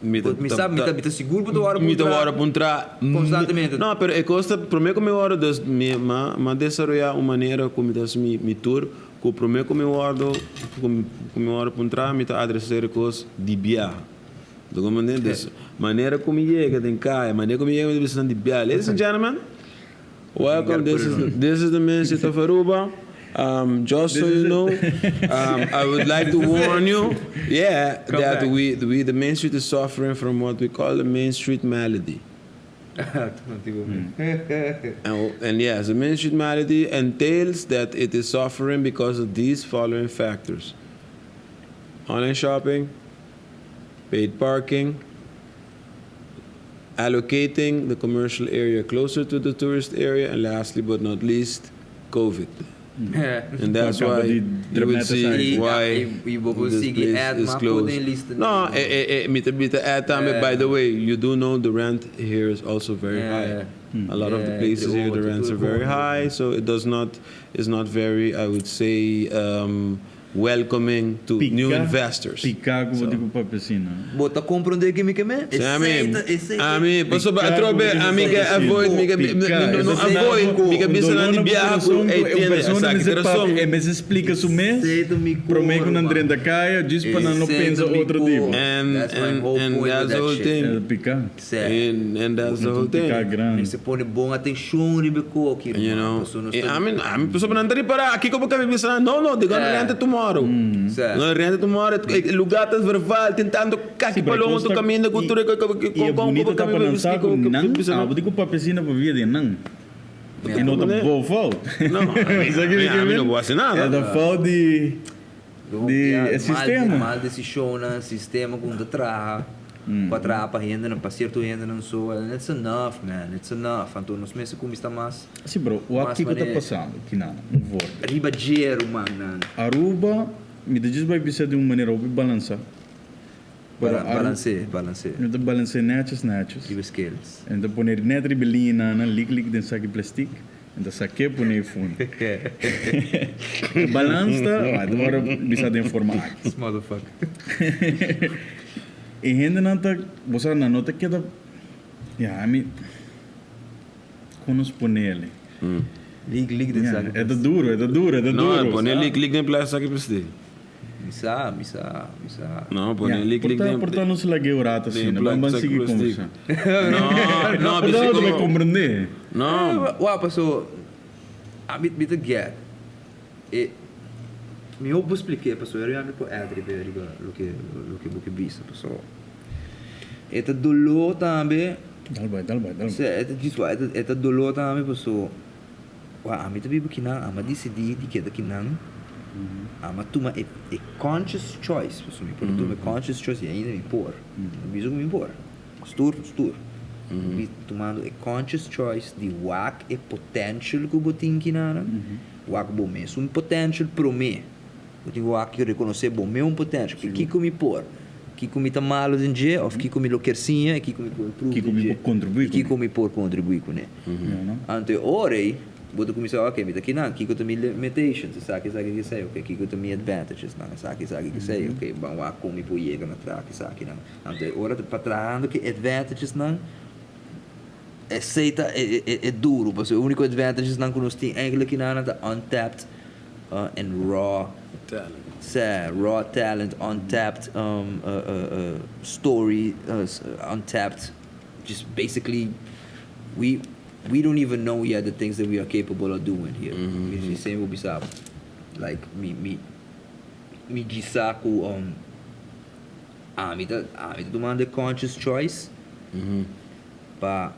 Mi ta, Mi sa, mi ta, mi ta sigur bo ta wòrdu Mi ta puntra wòrdu puntra konstantemente. No, pero e kos ta, promé ku mi wòrdu, dus mi, m'a, m'a desaroyá un manera ku mi ta hasi mi, mi tur, ku promé ku mi wòrdu, ku mi wòrdu puntrá, mi ta adresá e kos di biaha. Bo ta komprendé? Dus, manera ku mi yega den kaya, manera ku mi yega mi ta bisa nan di biaha, Ladies and gentlemen, welcome, this is, this is the main street of Aruba. Just so you know, I would like to warn you, yeah, that we, we, the main street is suffering from what we call the main street malady. And, and yes, the main street malady entails that it is suffering because of these following factors. Online shopping, paid parking, allocating the commercial area closer to the tourist area, and lastly but not least, COVID. And that's why you would see why this place is closed. No, mi ta mi ta add tambe, by the way, you do know the rent here is also very high. A lot of the places here, the rents are very high, so it does not, is not very, I would say, welcoming to new investors. Pica cu bo tin cu papia asina. Bo ta comprende ke mi ke me? Si ami, Esey ta, esey ta. ami, pasobra atrobe ami ke avoid, mi ke, mi no avoid, mi ke bisa nan di biaha cu ey tiene, esaki ta rason. E mester splica su mes prome cu nan drenta caya djis pa nan no pensa otro tipo. And, and, and that's the whole thing. Pica. And, and that's the whole thing. Pica grandi. Mester pone bon atencion riba e koki, You ruman. know, Pasobra nos e ta. ami, ami, pasobra nan ta ripara, kiko bo kabi bisa nan? No, no, they gonna rent it tomorrow. Sa. No, rent it tomorrow, e lugar ta verval, tin tanto kaki Sí, pero paloma cos tu ta- caminda cu tur e I con e con bunito bo ta pa kabi nan bisa sa kiko cu bo nan bisa nan. abo di cu papia asina pa via di nan. E no ta bo fout. No, ami, Sa ki mi ami, ke ami no men? bo haci nada. E ta fout di Di e sistema. Mal desishonnan, sistema ku no ta traha, ku a traha pa hendenan, pa sierto hendenan so, and it's enough man, it's enough. Anto nos mester kuminsá mas. Si bro, wak kiko ta pasando kinan, un voorbeeld. Riba dje rumannan. Aruba, mi ta djis bai bisa di un manera hopi balansá. Pero Aru. Balansé, balansé. Mi ta balansé netjes netjes. Riba scales. En ta pone net riba liñanan, lik lik den saki plastic. En ta sak'é pone e funda. E balans ta, ah, ta ora bisa den forma aki. This motherfucker. E hendenan ta, bo sa, nan no ta keda, ya, ami, kon nos ponele? Lik lik den saki E ta duro, e ta duro, e ta No, duro. pone lik lik den plas saki plastic. Mi sa, mi sa, mi sa. No, pone lik lik den. Por ta nos lag'é un rato asina, ban ban sigui conversa. No, no, Por ta no ta bay comprende. No. Wou, paso, ami mi ta get e, mi hopi por splik'é paso e mi por add riba riba loke loke bo ke bisa paso e ta doló tambe. Dal bay, dal bay, dal bay. E ta djis wou, e ta doló tambe paso. Wak, ami ta biba kinan, ami a disidí di keda kinan, ami a tuma e e conscious choice, pasobra mi por a tuma e conscious choice i ainda mi por, mi bisa ku mi por, stuur stuur, mi tumando e conscious choice di wak e potential ku bo tin kinanan, wak bo mes un potential promé, bo tin ku wak i rekonosé bo mes un potential, kiko mi por, kiko mi ta malo den dje òf kiko mi lo kier siña i kiko mi por improve Kiko den mi dje, por kontribuí i kuné. kiko mi por kontribuí kuné. Anto e ora ei bo ta kuminsá, ok, mi ta kinan, kiko ta mi limitations, esaki, esaki, esei, ok, kiko ta mi advantages nan, esaki, esaki, esei, ok, ban wak kon mi por yega na traha esakinan. Anto e ora ta pa trahando ku e advantages nan, esei ta e duru, pasobra e úniko advantages nan ku nos tin eigenlijk kinan ta untapped and raw talent, raw talent, untapped story, untapped, just basically we we don't even know yet the things that we are capable of doing here. Mi semper bisa bo, like mi mi mi djisa ku ami ta ami ta tumando e conscious choice pa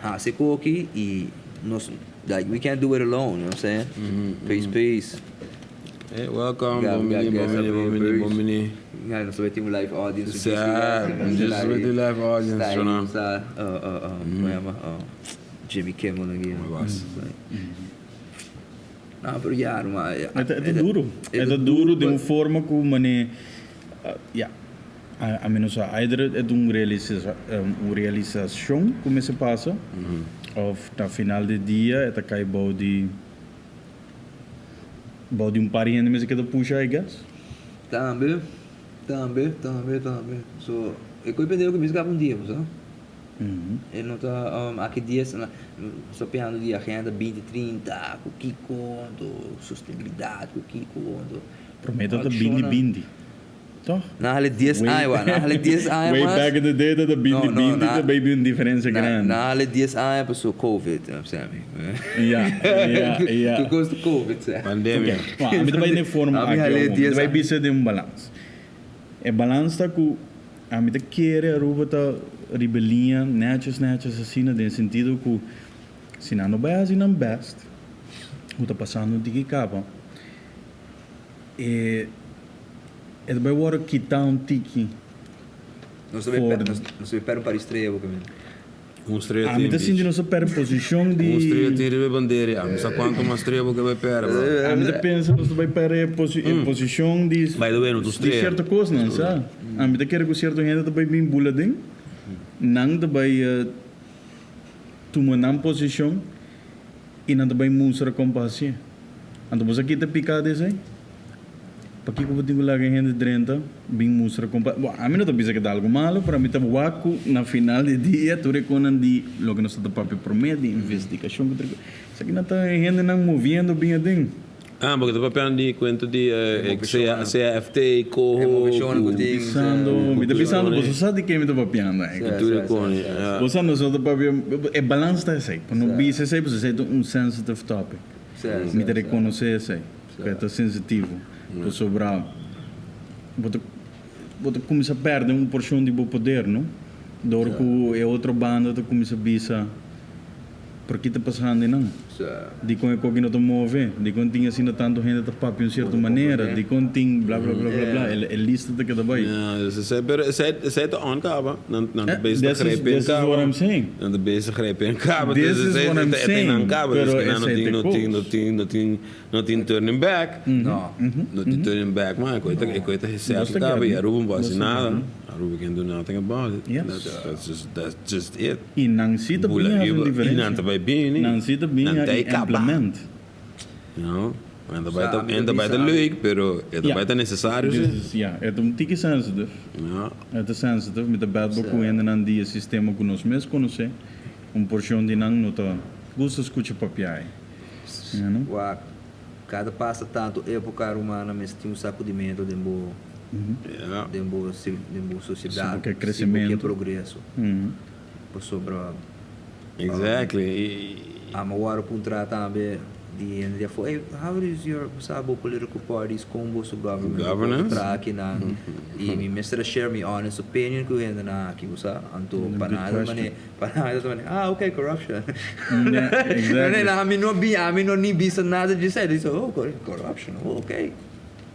hasi koki i nos like we can't do it alone, you know what I'm saying? Peace peace. Hey, welcome, bon bini, bon bini, bon bini, bon bini. Ya, nos tabata tin un live audience. Sa, just with the live audience, you know. Sa, como yama? Jimmy Kimmel again. Was. No, pero ya, ruman. E ta, e ta duro. E ta duro den un forma ku manera, ya, ami no sa, either e ta un realisa, un realisashon ku mester pasa, òf na final di dia e ta kai bou di, bou di un par di hende mester keda pusha, I guess. Tambe, tambe, tambe, tambe. So, e koe pendeho ku mi skapa un dia, bo sa. E no ta aki dies nos ta piando di agenda binti trinta ku kiko anto sostenibilidat ku kiko anto. Promé ta ta binti binti toch? Nan hali dies aña wak nan hali dies aña mas. Way back in the day ta ta binti binti ta bay bin un diferencia grandi. Nan hali dies aña paso covid semi. Ya ya ya. Tur kos ta covid seh. Pandemia. Ok ami ta bay den forma aki awor mi ta bay bisa den un balans. E balans ta ku. Ami ta kere Aruba ta riba liña netjes netjes asina den sentido ku si nan no bai hasi nan best ku ta pasando un tiki kaba e e ta bai wòrdu kita un tiki Nos ta bai nos ta bai pèrdè un par di strea bo kaminda. Un strea Ami tin ta sinti bichi. nos ta pèrdè posishon di. Un strea tin riba e bandera ya. Mi sa kuantu mas strea bo ke bai pèrdè bro. Ami ta pensa nos ta bai pèrdè e posi e posishon di By the way no tur di strea. sierto kosnan sa. Ami ta kere ku sierto hende ta bai bin bula den. Nan ta bai tuma nan posishon i nan ta bai mustra kon pa hasié. Anto bo sa kita piká di esei? Pakiko bo tin ku laga e hende drenta bin mustra kon pa. Bo, ami no ta bisa ku ta algu malu, pero ami ta wak ku na final di dia tur e konan di loke nos ta ta papia promé di investigashon ku tur e kos, esaki nan ta e hendenan moviendo bin aden. Ah, bo ta papiando di kuento di CAFT, Coho, ku. Bisando, mi ta bisando, boso sa di ke mi ta papiando eigenlijk. Tur e koni, ja. Bo sa nos no ta papia, e balans ta esei, pa no bisa esei pasobra esei ta un sensitive topic. Mi ta rekonosé esei, ku e ta sensitivo, pasobra bo ta bo ta kuminsá pèrdè un porshon di bo poder, no? Dor ku e otro banda ta kuminsá bisa. Por ki ta pasando einan? Dikon e koki no ta move? Dikon tin asina tantu hende ta papia un sierto manera? Dikon tin bla bla bla bla bla? E lista ta keda bai. Ja, dus esei, pero esei, esei ta on kaba. Nan, nan ta bezig ta This is, grepen this is kaba. what I'm saying. Nan ta bezig grepen kaba. This Dus is esei, what I'm e ta saying. nan kaba. Dus Pero ke nan no esei tin, ta no tin, no kos. tin, no tin, no tin turning back. No. No tin turning back, man. E koi ta, e koi ta Nos gesettled ta kaba. get I it. Aruba no por Nos hasi ta get nada. it. Aruba can't do nothing about it. Yes. That's, that's just, that's just it. I nan si ta Bula bin haci un riba, i diferencia. nan ta bai bini. Nan si ta bin Nan ta i e kaba. implement. You know? En ta bai Sa, ta, ami en ta ta bai ta bisa, ami- leuk, pero e ta Ja. bai ta necesario This si. is, ja, e ta un tiki sensitive. Ja. E ta sensitive. Mi ta bet bo Sa. cu hendenan di e sistema cu nos mes conoce, un porcion di nan no ta gusta scucha papia ei. You know? Wak, kada pasa tanto epoca rumana mester tin un sacudimento den bo. Ja. Den bo den bo sociedad. Si bo ke Si bo ke crecemento. progreso. Pasobra. Exactly. Amo wòrdu puntrá tambe di hende di afó, hey, how is your, bo sa bo political parties, kon boso government bo Governance? traha akinan? I mi mester a share mi honest opinion ku hendenan aki, bo sa. Anto pa Good nan ta question. mane, pa nan ta mane, ah, okay, corruption. Yeah, exactly. Ami no bi, ami no ni bisa nada di esei. Di oh, corruption, oh, okay.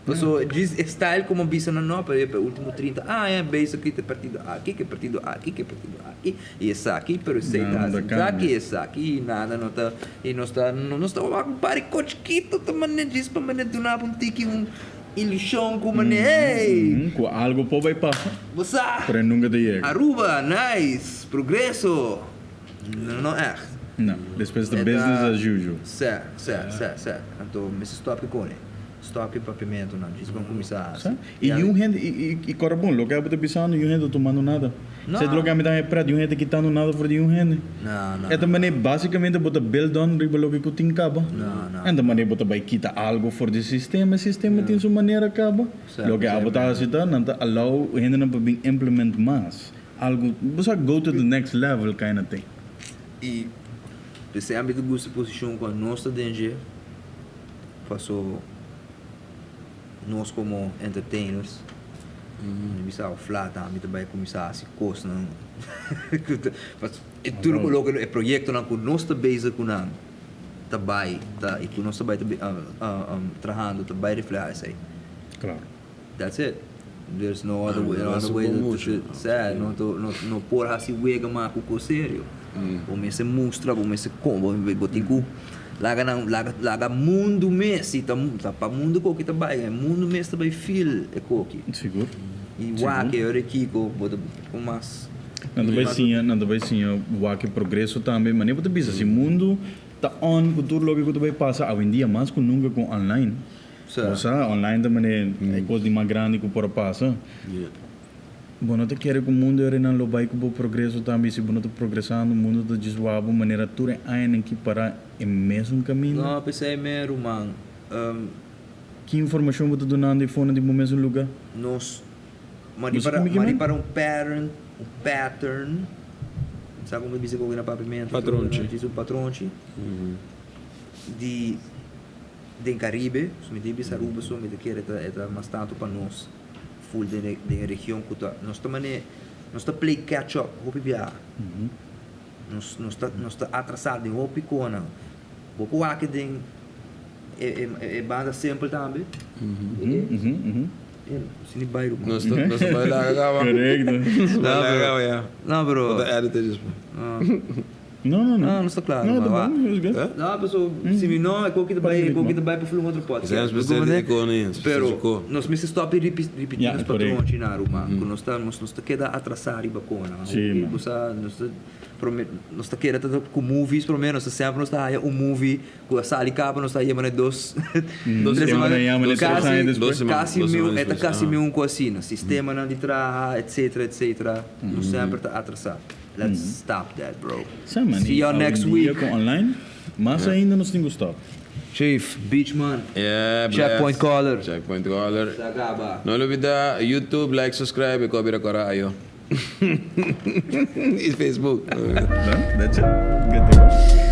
Paso djis e style como bisa nan no pero e ultimo 30 aña basically ta e partido aki ke partido aki ke partido aki y esaki pero esey ta Nada haci cambia. esaki esaki y nada no ta y nos ta nos ta wak un par di cos chikito ta mane djis pa mane duna bo un tiki un ilusion cu mane hey Cu algo por bay pasa bo sa pero e nunca ta yega. Aruba nice progreso no no echt. No, despues ta E ta business as usual. Sè sè sè sè anto mester stop ki cone. Stop ki papiamentunan, djis ban kuminsá hasi. Sa? I niun hende, i, i kòrda bon, loke abo ta bisando, niun hende ta tumando nada. No. Sa loke ami ta haña prèt, niun hende ta kitando nada for di niun hende. No, no, E ta no. manera básikamente bo ta build on riba loke ku tin kaba. No, no. En ta manera bo ta bai kita algu for di sistema, e sistema tin su manera kaba. Sa, Loke abo ta hasi ta, nan ta allow hendenan pa bin implement mas. Algu, bo sa go to the next level kind of thing. I p'esei ami ta gusta e posishon ku anos ta den dje. Paso nos komo entertainers mi bisa awo flat mi ta bai kuminsá hasi kosnan tur loke e proyektonan ku nos ta bezig ku nan ta bai ta i ku nos ta bai ta trahando ta bai reflehá esei. Klaro. That's it. There's no other way, no other way to to no no no por hasi wega mas ku kos serio. Bo mester mustra, bo mester bo tin ku. Laga nan, laga, laga mundu mes, si ta, ta pa mundu koki ta bai, e mundu mes ta bai feel e koki. Sigur. I wak e ora kiko bo ta ku mas. Nan ta bai siña, nan ta bai siña wak e progreso tambe. Manera bo ta bisa, si mundu ta on ku tur loke ku ta bai pasa awendia mas ku nunka ku online. Bo sa, online ta manera e kos di mas grandi ku por a pasa. Bo no ta kere ku mundu e renan lo bai ku bo progreso tambe si bo no ta progresando mundu ta djis wak bo manera tur e añanan ki para e mesun kaminda. No, p'esei me ruman. Ki informashon bo ta dunando e fono di bo mesun luga? Nos ma di para ma di para un pattern, un pattern, sa como ta bisa koki na papiamentu? Patronchi. Un patronchi di den Caribe, so mi tin bisa Aruba so mi ta kere e ta mas tantu pa nos full den den e region ku ta nos ta mane nos ta play catch up hopi biaha. Nos nos ta nos ta atrasá den hopi konan. Bo por wak den e e banda simpel tambe. Si ni bai ruman. Nos ta nos ta bai laga kaba. Korekto. Nos ta bai laga kaba ya. No pero. Bo ta edit e despues. No no no. No nos ta kla No ruman. ta bon, it's good. No paso si mi no e koki ta bai e koki ta bai pa flu un otro podcast. Esei nos mester di eko ni, nos mester Pero di ko. nos mester stop di ripiti Ya, nos korekto. patronchi na ruman. Ku nos ta nos ta keda atrasá riba konan. Sí man. Bo sa nos ta. Prome nos ta keda ta ku movies prome nos ta semper nos ta haya un movie ku a sali kaba nos ta yama na dos Dos tres semana semana yama na tres kasi aña despues. Dos semana, kasi dos mi semana e ta despues, kasi aha. mi un ku asina sistemanan di traha etcetera etcetera nos semper ta atrasa let's stop that bro Sa man, see i y'all next awendia week. ku online mas ainda nos tin ku stop. Chief beach man Yeah, bless. Checkpoint caller. Checkpoint caller. Sa kaba. No lubida YouTube, like, subscribe y copy recorda ayo. Y Facebook. That's it. Good to go.